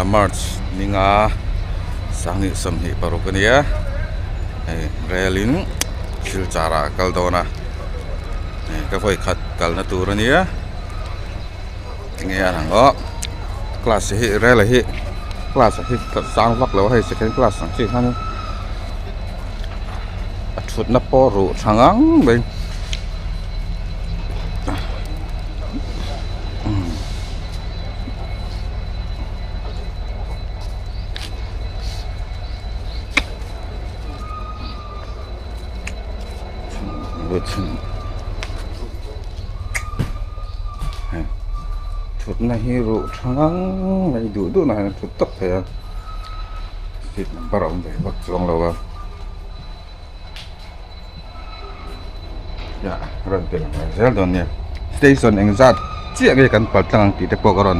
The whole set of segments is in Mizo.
March ninga 2026 a nia hei rel in silchar ah a kal dawn a hei ka vawi khat kalna tur a nia enge a lang aw class hi rel hi class hi sang vak lo a hei second class ang chi khan a thutna pawh ruh tha ngang mai. Thutna hi ruh tha ngang mai duh duh na hian a thut tawp thei a seat number a awm ve vak chuang lo a rawn ti lang ve zel dawn nia station eng zat chiah nge kan pal tlang ang tih te pawh ka rawn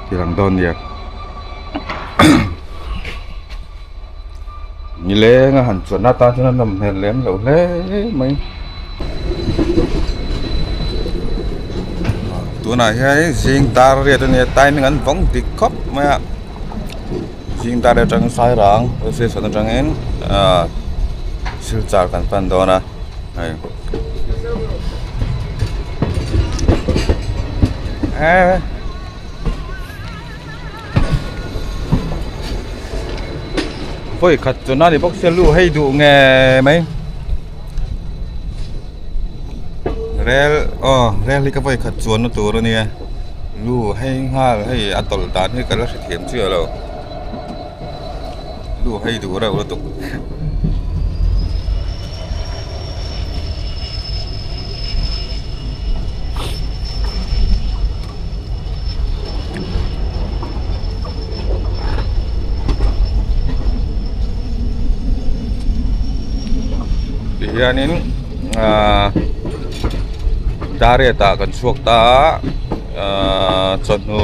ti lang dawn nia nileng a han chuan atan chuan a nawm hmel lem loh hle mai tunah hian zing dar riat ania timing an vawng dik khawp mai a. Zing dar atang Sairang station atangin ahh Silchar kan pan dawn a hei eee vawi khat chu nani bawk sia lu hei duh nge mai rel aw rel hi ka vawi khat chuan na tur ania. Lu hei nghal hei a tawlh dan hi ka la hrethiam chiah lo lu hei duh reuh lutuk tihianin ahh Dariat ah kan chhuak ta a ahh chawhnu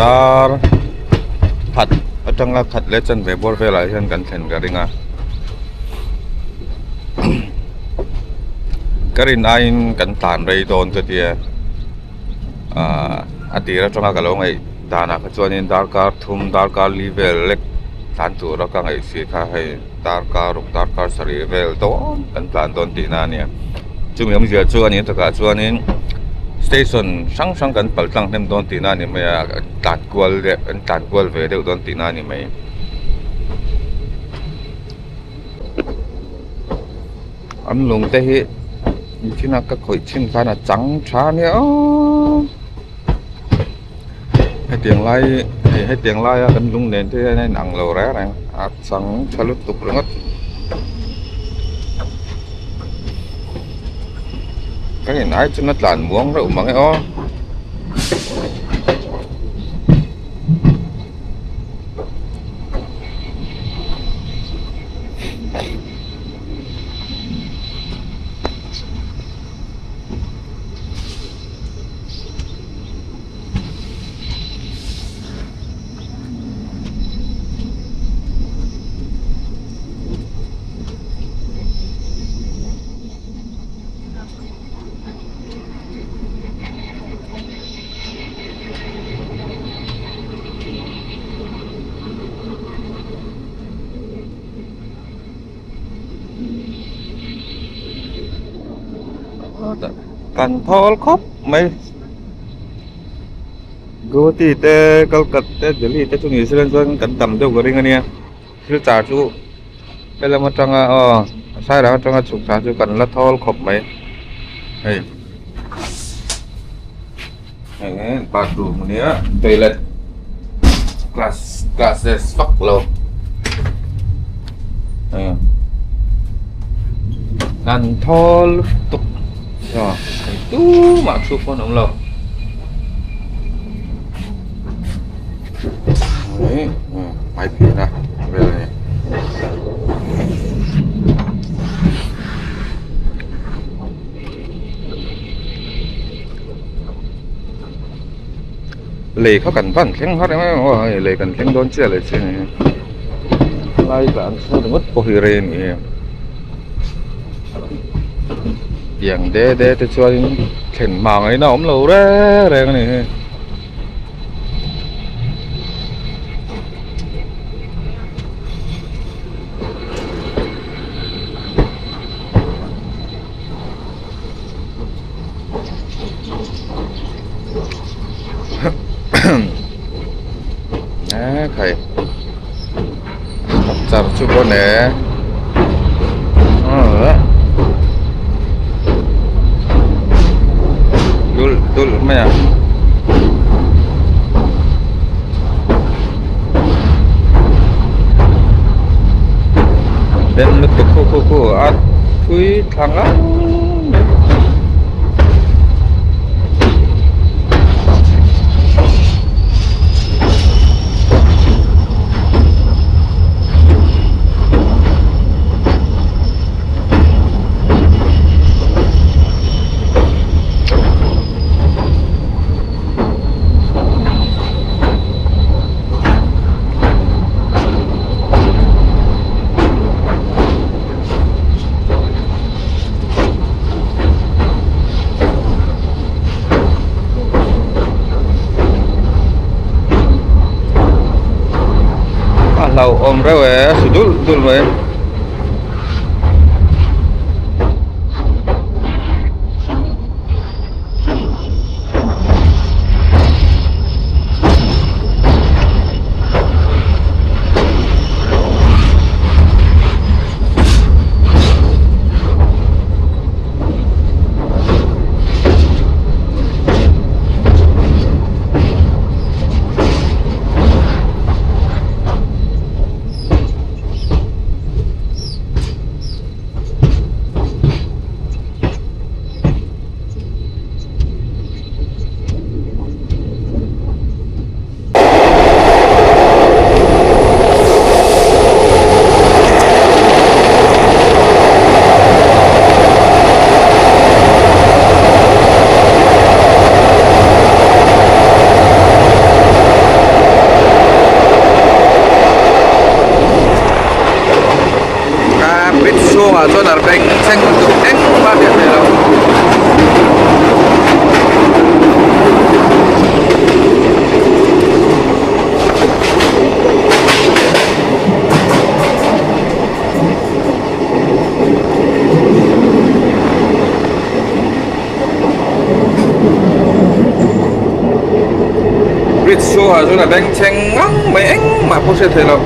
dar khat atanga khat leh chanve bawr velah hian kan thlen ka ring a ka rin aiin kan tlan rei dawn ka tia ahh a tir atanga ka lo ngaih danah kha chuanin darkar thum darkar li vel lek tlan tura ka ngaih si kha hei darkar ruk darkar sarih vel dawn kan tlan dawn tihna a nia. Chumi awmzia chu a ni takah chuanin station hrang hrang kan pal tlang hnem dawn tihna a ni mai a tlan kual deuh an tlan kual ve deuh dawn tihna a ni mai. An lung te hi thina ka khawih chhin khan a chang tha a nia aww hetiang lai hei hetiang laia kan lung nen te hian a inang lo reng reng a chang tha lutuk ringawt. Kan in ai chuan a tlan muang reuh mang e aw. Kan thawl khawp mai. Guwahati te Kolkata te Delhi te chu ni sela chuan kan tam deuh ka ring a nia Silchar chu helam atanga aw Sairang atanga chhuk thla chu kan la thawl khawp mai hei hei bathroom a nia toilet class classes vak lo kan thawl lutuk. Aw hei tumah thu pawn a awm lo hei hmai phihna vel a ni. Lei kha kan van thleng har em em aw hei lei kan thleng dawn chiah leh si a ni lai tah an chhung ringawt pawh hi rei a ni em. Tiang de de te chuanin thlen hma ngaihna a awm lo reng reng a ni hei. hei char chu bawn e dul dul mai a. Den lutuk khu khu khu a thui thla ngang mai. A hlauhawm reuh e a su dulh dulh mai. Bridge chhungah chuan a beng thleng lutuk engmah a hriat theih loh. Bridge chhungah chuan a beng thleng ngang mai engmah pawh hriat theih loh.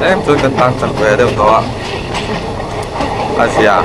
Tlem chuan kan tan chak ve deuh tawh a a zia.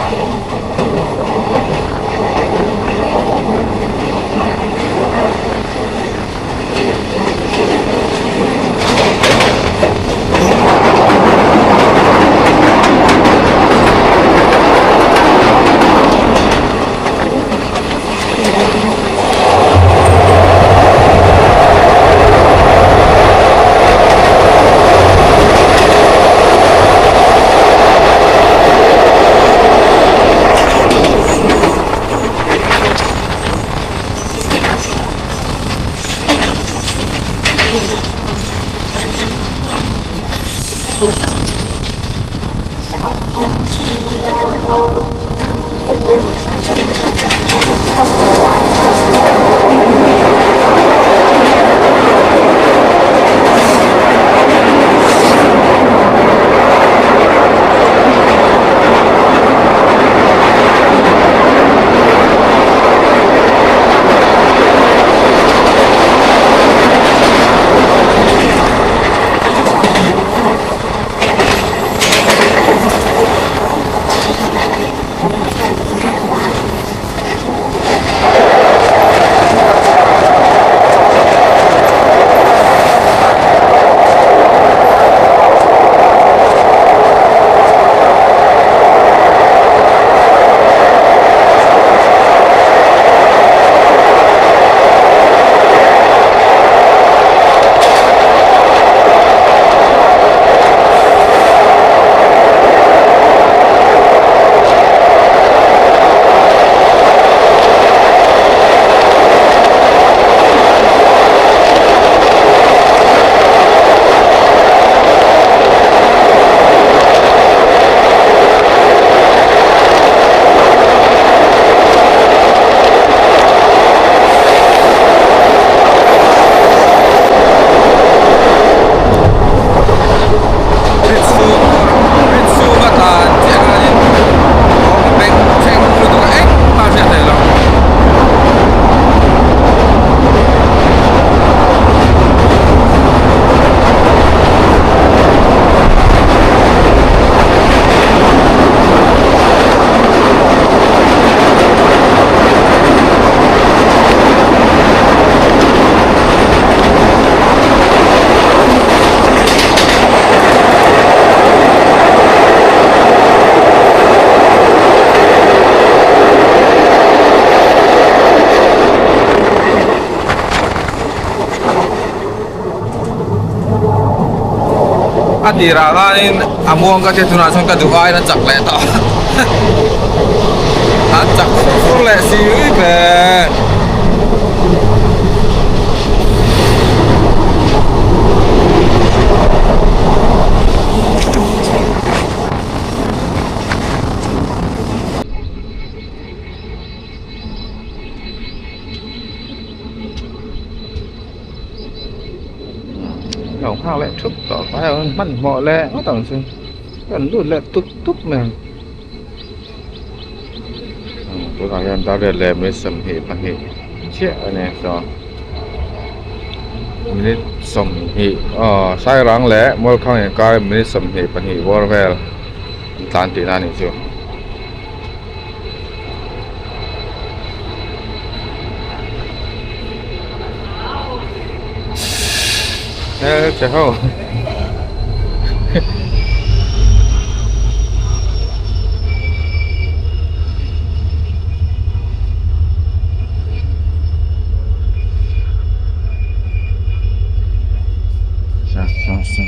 tirah khanin a muang ka tia tunah chuan ka duh aiin a chak leh tawh a chak fur fur leh si ve. Lo nghak leh thup tawh fai a hmanhmawh leh ngawt ang chu kan lut leh tup tup mai ang tunah hian dar riat leh minute 22 chiah a ni saw minute 20 aw sairang leh mualkhang inkar minute 22 bawr vel an tlan tihna a nih chu. Che ho. Sa sa sa.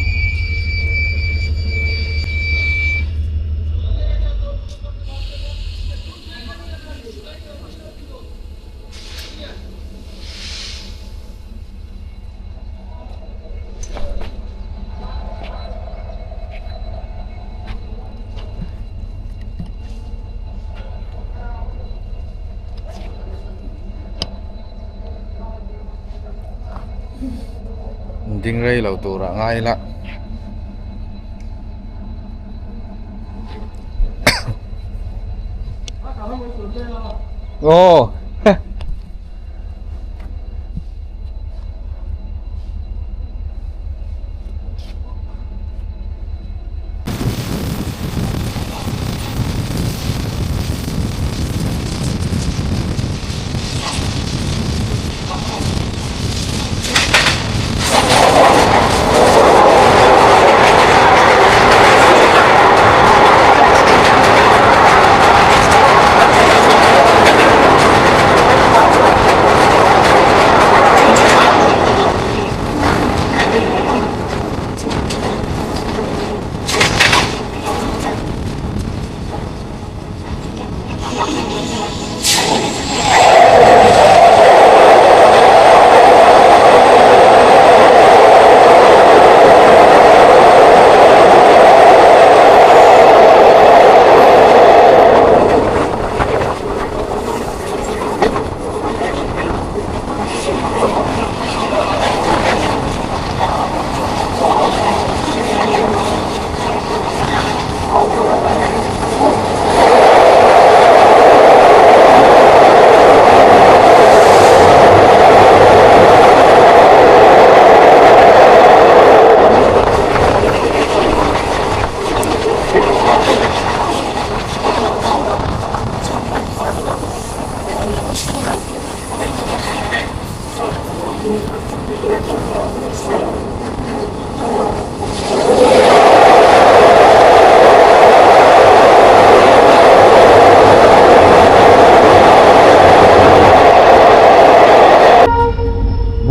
Ding rei lo tur ah ngai ila. Aw.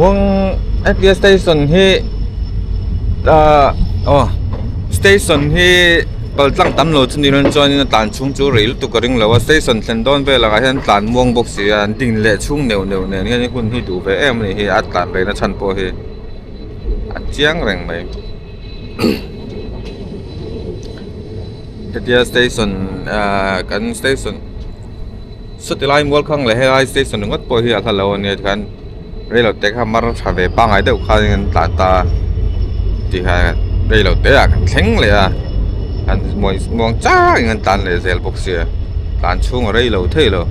Buang hetia station hi ahh aw station hi kal tlang tam lo chu ni lo chuanin a tlan chhung chu rei lutuk ka ring lo a station thlen dawn vel ah hian tlan muang bawk si a an ding leh chhung neuh neuh nen hian hun hi duh ve em a ni hi a tlan rei na chhan pawh hi a chiang reng mai hetia station ahh kan station sawti lai mual khang leh helai station ringawt pawh hi a hla lo a nia tikhan reilo te kha mar tha ve pangngai deuh khan an tlan ta a tikhan reilo te ah kan thleng leh a an muang changin an tlan leh zel bawk sia tlan chhung a reilo thei lo.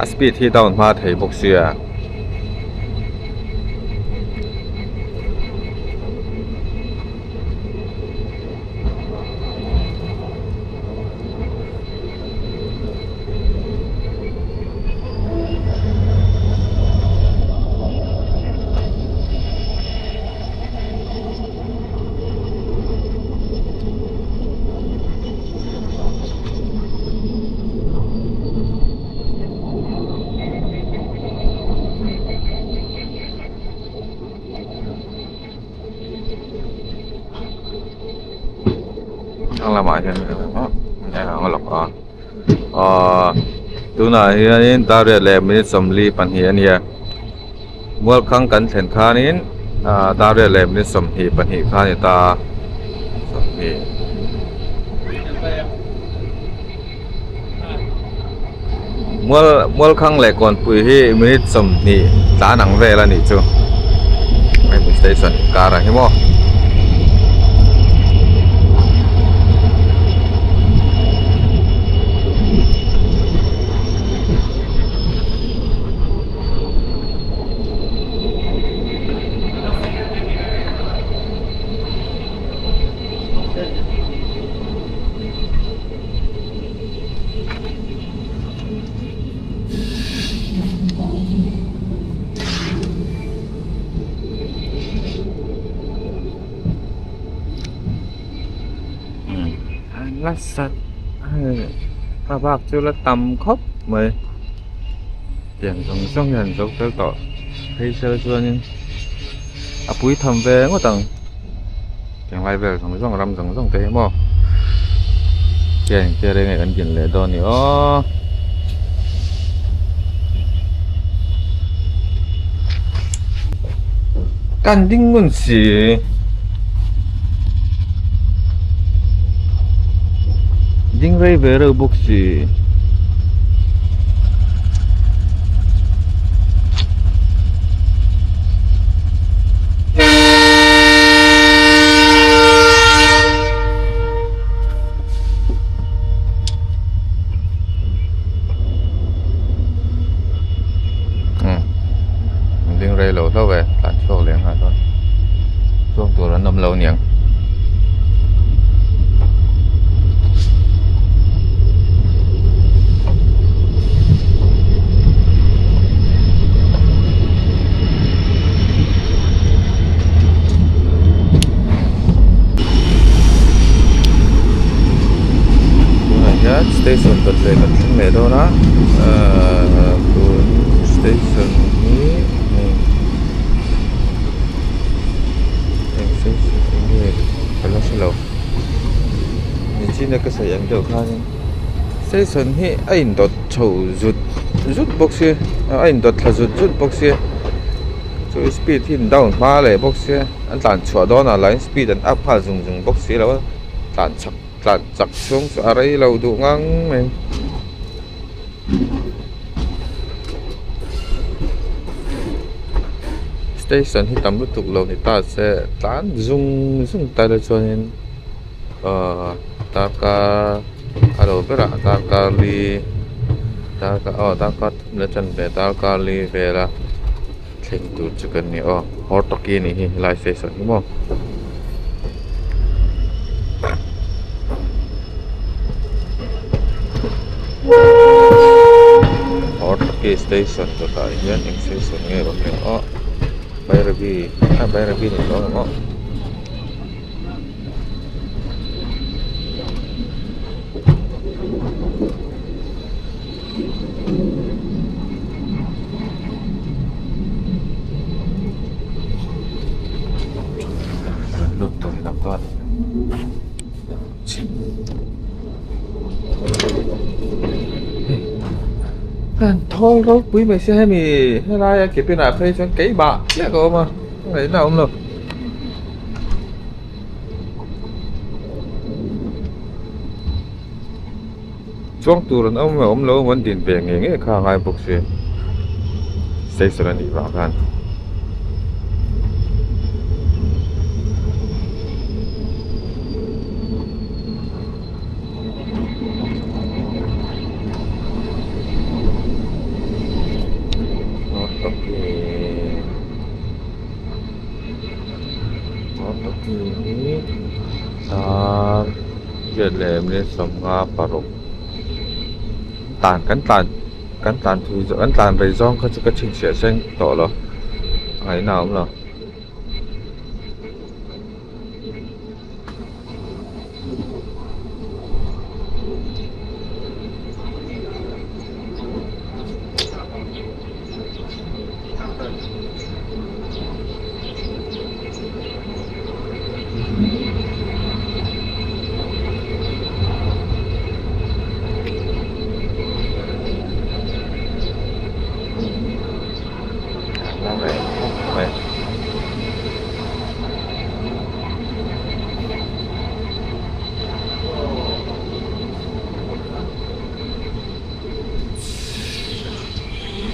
A speed hi down hma thei bawk sia. Thlang lamah hian a lawk a ahh tunah hianin dar riat leh minute sawmli pahnih a nia Mualkhang kan thlen khanin ahh dar riat leh minute 22 kha a ni ta a 20. Mual Mualkhang leh Kawnpui hi minute 20 tlan ang vel a nih chu hemi station inkar ah hi maw. Nasa a bak chu la tam khawp mai tiang zawng zawng hian an zo fel tawh phei sela chuanin a pui tham ve ngawt ang. Tiang lai vel zawng zawng ram zawng zawng te hi maw hian engtia reng nge kan din leh dawn ni aw. Kan ding ngun si ding rei ve reuh bawk si. Ding rei lo hlauh e tlan chhuak leh nghal dawn chuang tur an awm lo aniang. Tunah hian station dawt leh kan thleng leh dawn a ahh tun station hi hei eng station nge ka la hre lo nichina ka sawi ang deuh khanin station hi a indawt chho zut zut bawk sia a indawt thla zut zut bawk sia chu speed hi an down hma leh bawk sia an tlan chhuah dawnah lah hian speed an up nghal zung zung bawk si lo a tlan chak tlan chak chhung chu a rei lo duh ngang mai. Station hi tam lutuk lo ni ta se tlan zung zung ta ila chuanin ahh darkar a lo berah darkar li darkar aw darkar thum leh a chanve darkar li vela thleng tur chu kan ni aw Hortoki a nih hi helai station hi maw. Hortoki station kawtah hian eng station nge awm le aw Bairabi a Bairabi ni lo ang aw. Thawl ropui mai se hemi helaia cabin ah phei chuan keimah chiah ka awm a ngaihna a awm lo. Chuang tur an awm awm lo an din ve ngei ngei kha a ngai bawk si station a nih vang khan. Riat leh minute 56 tlan kan tlan kan tlan thui zawh kan tlan rei zawng kha chu ka chhinchhiah seng tawh lo a ngaihna a awm lo.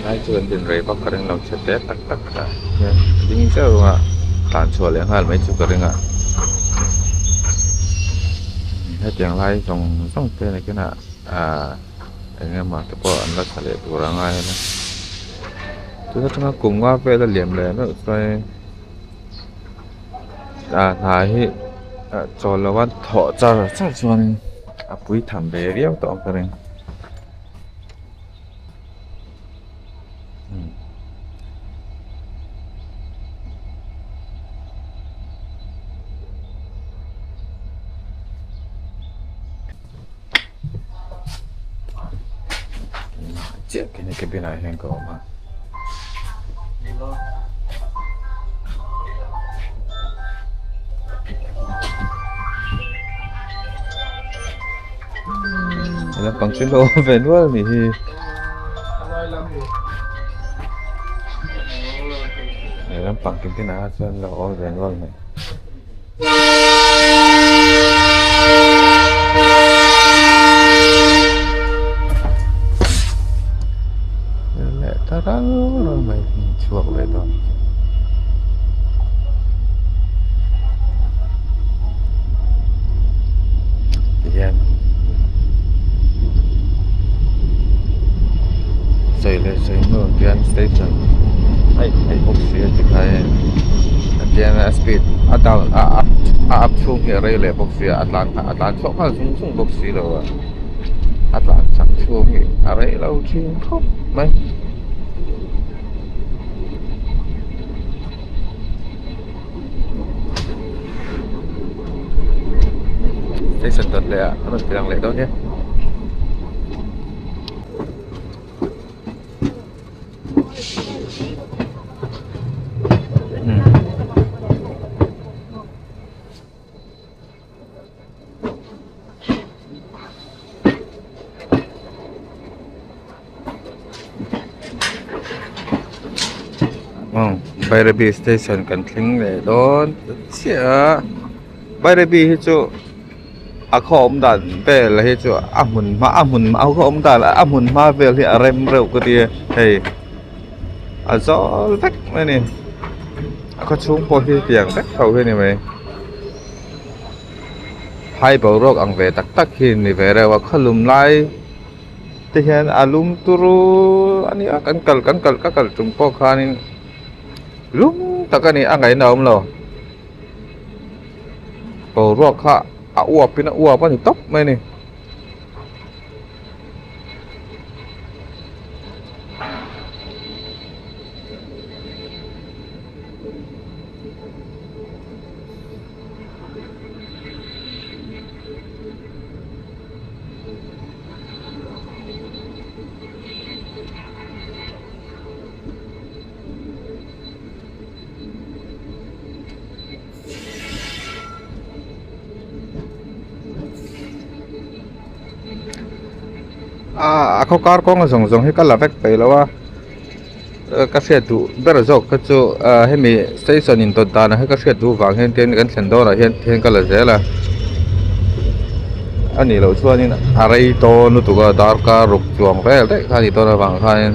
Helai chu an din rei vak ka ring lo chhe te tak tak ah hian a ding zeuh a tlan chhuah leh nghal mai chu ka ring a hetiang lai zawng zawng te nakinah ahh eng emaw te pawh an la tha leh tur a ngai a tun atanga kum nga vel a liam leh meuh chuan ah hna hi chawl lo a thawh char char chuan a pui tham ve viau tawh ang ka ring. Chiah khi ni cabin ah hian ka awm a. Lampang chu lo awm ve nual a nih hi. Lampang kin tin ah chuan lo awm ve nual mai. Leh ta rang rang mai chhuak leh dawn. Tihian sawi leh sawi hnu tian station a intheih bawk si a tikhai tian a speed a down a up a up chhung hi a rei leh bawk sia a tlan a tlan chhuak nghal zung zung bawk si lo a a tlan chak chhung hi a rei lo thin khawp mai. Station dawt leh ah a rawn ti lang leh dawn nia. Bairabi station kan thleng leh dawn ta chiah a Bairabi hi chu a khaw awm dan vel hi chu a hmun hma a hmun a khaw awm dan a hmun hma vel hi a rem reuh ka ti a hei a zawl vek mai a ni a khaw chhung pawh hi tiang vek tho hi a ni mai. Phai boruak ang ve tak tak hi ni ve reuh a khawlum lai te hian a lum turu a nia kan kal kan kal ka kal tum pawh khanin lum tak a ni a ngaihna a awm lo boruak kha a uap in a uap a ni tawp mai a ni. A khaw kar kawng zawng zawng hi ka la vek peih lo a. Ka hriat duh ber zawk kha chu hemi station in dawt danah hi ka hriat duh vang hian tin kan thlen dawnah hian thian ka la zel a a nih loh chuanin a rei dawn lutuk a darkar ruk chuang vel daih kha a nih dawn avang khanin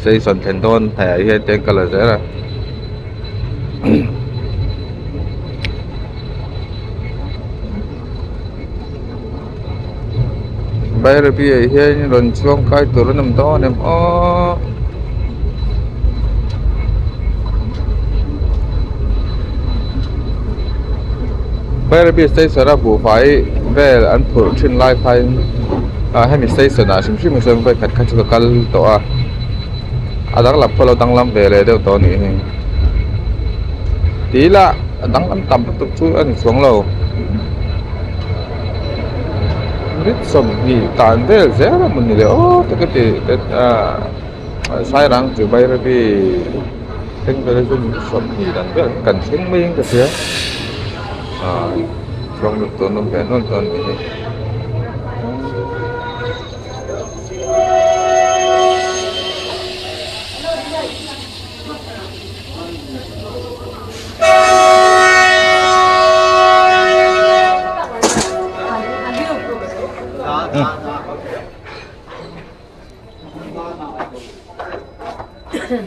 station thlen dawn hnaih ah hian tian ka la zel a. Bairabi ah hian rawn chuang kai tur an awm dawn em aw. Bairabi station a buhfai vel an phurh thin lai khain ah hemi station ah hrim hrim hi chuan vawikhat kha chu ka kal tawh a a danglam pawh a lo danglam ve leh deuh tawh a nih hi tih lah a danglam tam lutuk chu a ni chuang lo. Rit sawmhnih tan vel zel a maw ni le aw te ka ti Sairang chu Bairabi thleng vel hi chu 20 dan vel kan thleng mai in ka hria chuang lut tur an awm ve nual dawn a nih hi. Saw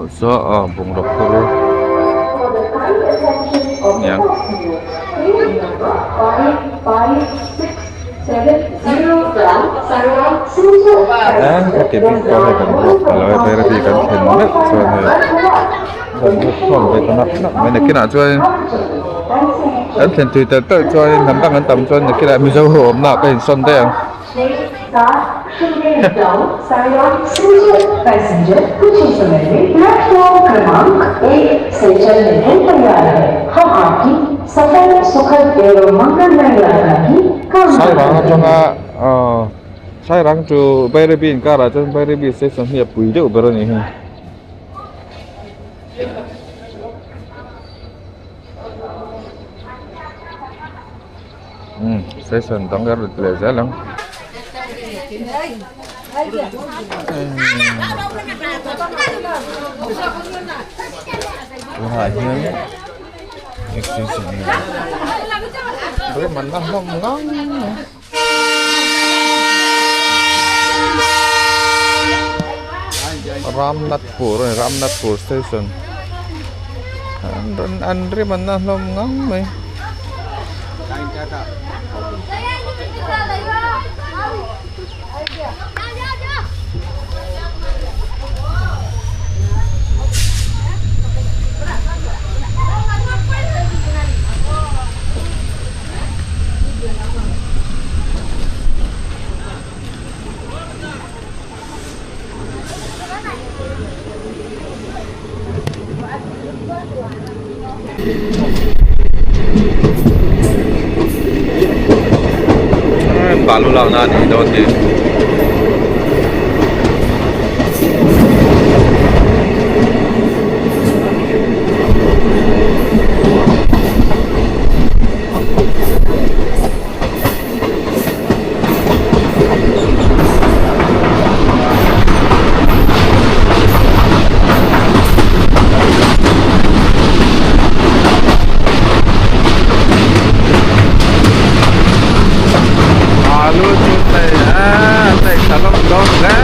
saw aw bungraw phur aniang. Heti bik pawh hei kan ruak ta lo e Bairabi kan thlen meuh chuan hei kan ruak khawm ve ta nak nak mai nakinah chuan kan thlen tui telh telh chuan hnam dang an tam chuan nakinah Mizo ho awmna ah ka insawn daih ang. Sairang atanga aw Sairang chu Bairabi inkarah chuan Bairabi station hi a pui deuh ber a nih hi. Umm station dang erawh ti leh zel ang. Tunah hian station hi man na hlawm ngang mai. Ramnathpur a ni Ramnathpur station an rim an na hlawm ngang mai. Balu lakna a nih dawn hi. Alu chu hei a hei tha hlawm dawn hle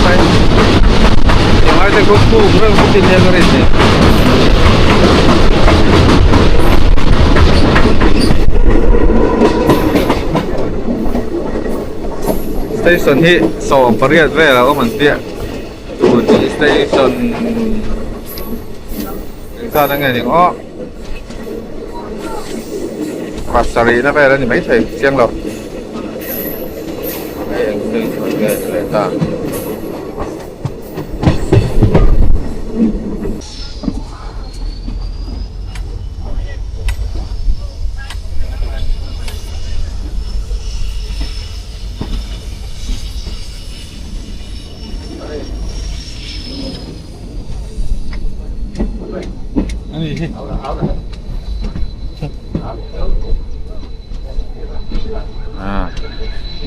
mai tungai te khu khuk reuh chu ti nia ka rin ni. Station hi 18 vel a awm an tia tun hi station engzat ange ning aw pasarih na vel a ni maithei chiang lo hei eng station nge ni leh ta.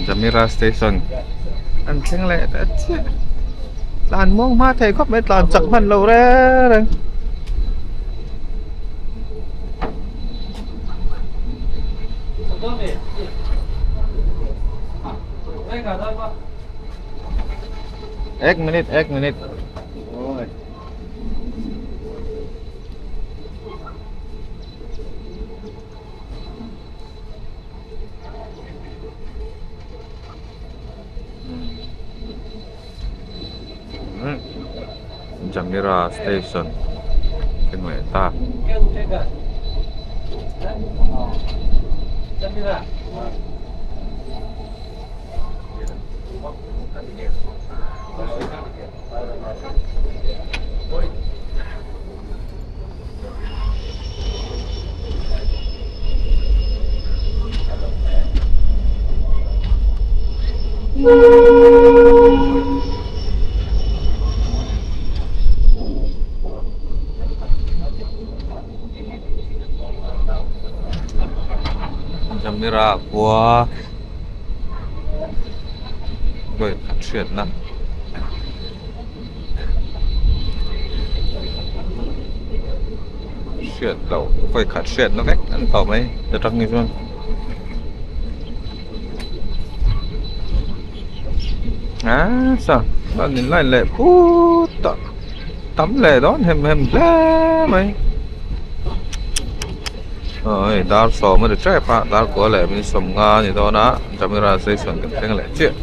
Jamira station an thleng leh ta chiah tlan muang hma thei khawp mai tlan chak hman lo reng reng. Ek minute ek minute Jamira station thleng leh ta. Jamira khua vawi khat hriatna. Hriat loh vawi khat hriatna vek an tawh mai ta tang hi chuan. Aa chuan in line leh phut a tam leh dawn hem hem hle mai aw hei dar sawm a ni tep a dar kua leh min sawmnga a ni dawn a Jamira station kan thleng leh chiah.